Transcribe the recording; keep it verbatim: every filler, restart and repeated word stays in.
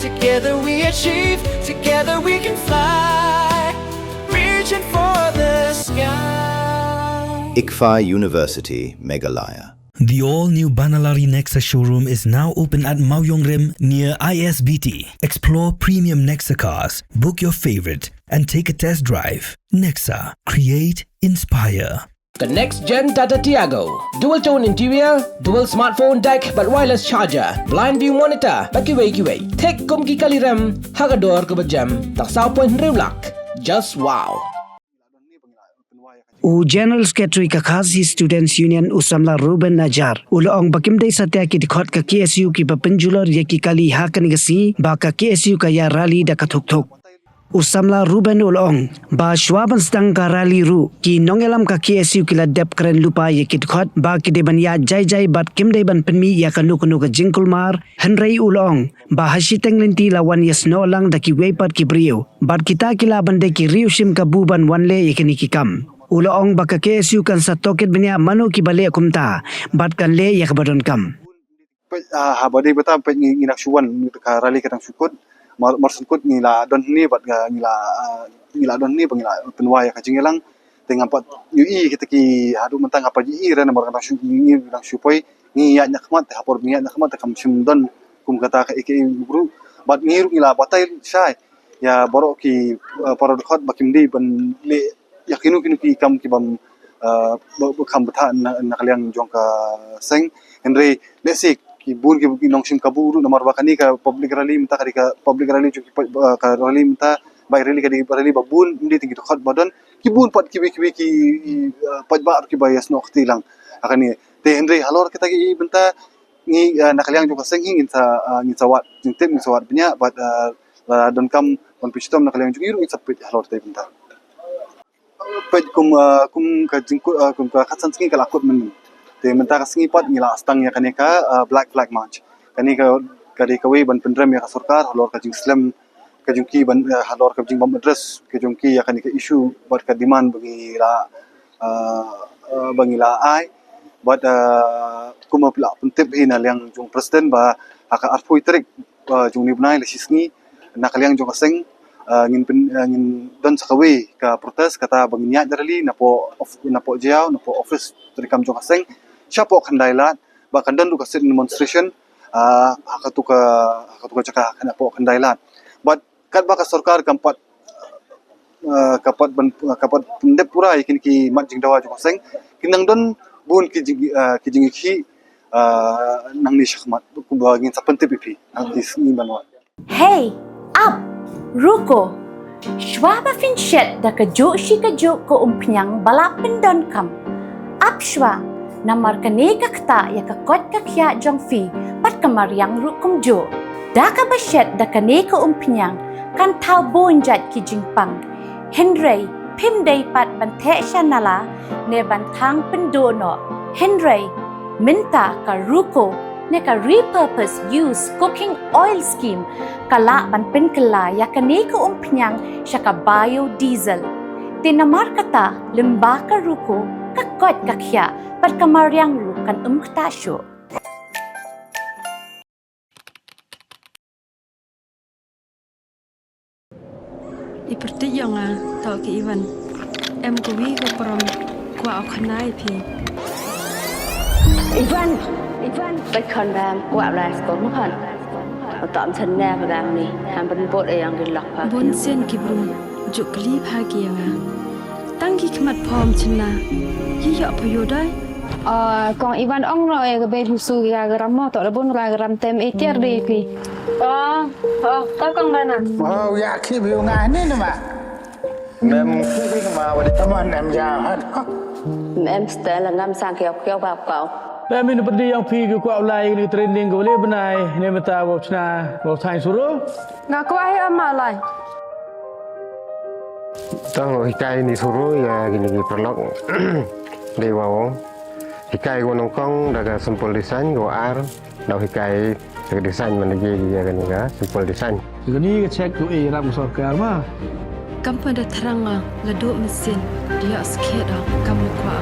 Together we achieve, together we can fly. Reaching for the sky. ICFAI University, Meghalaya. The all-new Banalari Nexa showroom is now open at Mawïong Rim near I S B T. Explore premium Nexa cars, book your favorite, and take a test drive. Nexa, create, inspire. The next gen Tata Tiago. Dual tone interior, dual smartphone deck, bad wireless charger, blind view monitor, bad kiwei kiwei. Thik kum ki kali rem, ha ka dor kaba jem, tang saw point hynriew lak. Just wow. U General Secretary ka Khasi Students Union u samla Reuben Najar u la ong ba kim dei satia ki dkhot ka K S U kiba pynjulor ïa ki kali ha kane ka sngi, ba ka K S U ka ïa rally da ka thuk thuk. U samla Reuben u la ong ba shuwa ban sdang ka rally ruh, ki nongïalam ka K S U ki la dep kren lypa ïa ki dkhot ba ki dei ban ïaid jai jai bad kim dei ban pynmih ïa kano kano ka jingkulmar. Hynrei u la ong ba ha shiteng lynti la wan ïasnoh lang da kiwei pat ki briew, bad kita ki lah ban dei ki riew shim kabu ban wan leh ïa kine ki kam. U la ong ba ka K S U kan sa tohkit bniah mano kiba leh kumta bad kan leh ïa kaba donkam. Peit, ah, haba dei bata peit ngi, ngi nang shu wan, ngi ka rally ka dang shu kut. Mar, mar shu kut ngi la don hangne bad ka ngi la, ah, ngi la don hangne ba ngi la pynwai ïa ka jingïalang. Te ngam pat ïohi kita ki haduh mynta ngam pat ïohi re namar ka dang shu ngi, ngi dang shu poi. Ngi ïaid na khmat te ha por ngi ïaid na khmat te kam shym don kum kata ka aka u briew. Bad ngi ruh ngi la batai shai ïa baroh ki, ah, para dkhot ba kim dei ban leh ïa kino kino ki kam ki bym, ah, ba, ba kham bthah na, na ka liang jong ka seng. Hynrei lehse ki bun ki, ki nongshim kabu ruh namar ba kane ka public rally mynta ka dei ka public rally jong ki pa-, ah, ka rally mynta, bike rally ka dei rally ba bun, ym dei tang ki dkhot ba don, ki bun pat kiwei kiwei ki, ah, paidbah ruh kiba ïasnoh kti lang ha kane. Te hynrei halor kita ki bynta ngi, ah, na ka liang jong ka seng hi ngin sa, ah, ngin sa wad jingtip, ngin sa wad bniah bad, ah, la donkam ban pynshitom na ka liang jong ngi ruh ngin sa peit halor kita ki bynta. Peit kum, ah, kum ka jingkut, ah, kum ka khatsan sngi ka la kut mynnin. Te mynta ka sngi pat ngi la sdang ïa kane ka, ah, Black Flag March. Kane ka, ka dei kawei ban pynrem ïa ka sorkar halor ka jingslem ka jong ki ban, ah, halor ka jingbym address ka jong ki ïa kane ka issue bad ka demand ba ngi la, ah, ah, ba ngi la ai. Bad, ah, kumba phi la pyntip hi na liang jong president ba ha ka arphew tarik, ah, jong une u bnai la shisngi na ka liang jong ka seng, ah, ngin pyn, ah, ngin don sa kawei ka protest kata ba ngin ïaid rally napoh of-, napoh jail, napoh office treikam jong ka seng shapoh Khyndai Lad, ba kan don ruh ka sit-in demonstration, ah, ha katu ka, ha katu ka jaka napoh Khyndai Lad. Bad katba ka sorkar kam pat, ah, ka pat ban, ka pat pyndep pura ïa kine ki mat jingdawa jong ka seng, kin nang don bun ki jing, ah, ki jingïakhih, ah, nangne shakhmat, kumba ngin sa pyntip ïa phi ha ki sngi ban wan. Hei, ap, ruko. Shuwa ba phin shet da kajuh shi kajuh ka umphniang ba la pyndonkam, ap shuwa, namar kane ka ktah ïa ka koit ka khiah jong phi bad ka mariang ruh kumjuh. Da kaba shet da kane ka umphniang kan thaw bun jait ki jingpang. Hynrei phim dei pat ban theh sha nala ne ban thang pynduh noh. Hynrei mynta ka ruko ne ka repurpose use cooking oil scheme ka lah ban pynkylla ïa kane ka umphniang sha ka biodiesel. Te namar kata lyngba ka ruko ka koit ka khiah bad ka mariang ruh kan ym ktah shuh. I pyrthei ïa nga, to ki Ivan. Em kawi ka prom, kwah u khana ïa phi. Ivan, Ivan. Peit khon bam, kwah lai sko mo khon. Tom sen ne pa bam ni, ham ben bot e yang di lok pa. Bun sien ki brum, juk kli pha ki ïa nga. Tang ki khmat phom chynna, yi ïoh pha ïoh dai. Ah, kong Ivan ong no e ka bei busu ya garam mo to da bun ra garam tem e tiar de pi. Oh, oh, ka kong dana. Oh, ya ki bi nga ni nama. Mem ki bi ma wadi. Come on, em ya. Mem stel ngam sang kiau kiau ka kau. Mem ini pedi yang pi ki kwah ulai ni training ko le benai ni meta wap chna wap thang suru. Nga kwah hi ama lai. Tang hikai ni suru ïa kini ki paralok. Dei wow. Hikai ko nongkong da ka simple design ko ar. Dau hikai da ka design man da je ïa kani ka simple design. Kani ka check ko e rap ko sorkar ma. Kam pa da thrang nga la duk mesin dia skhet da kam kwah.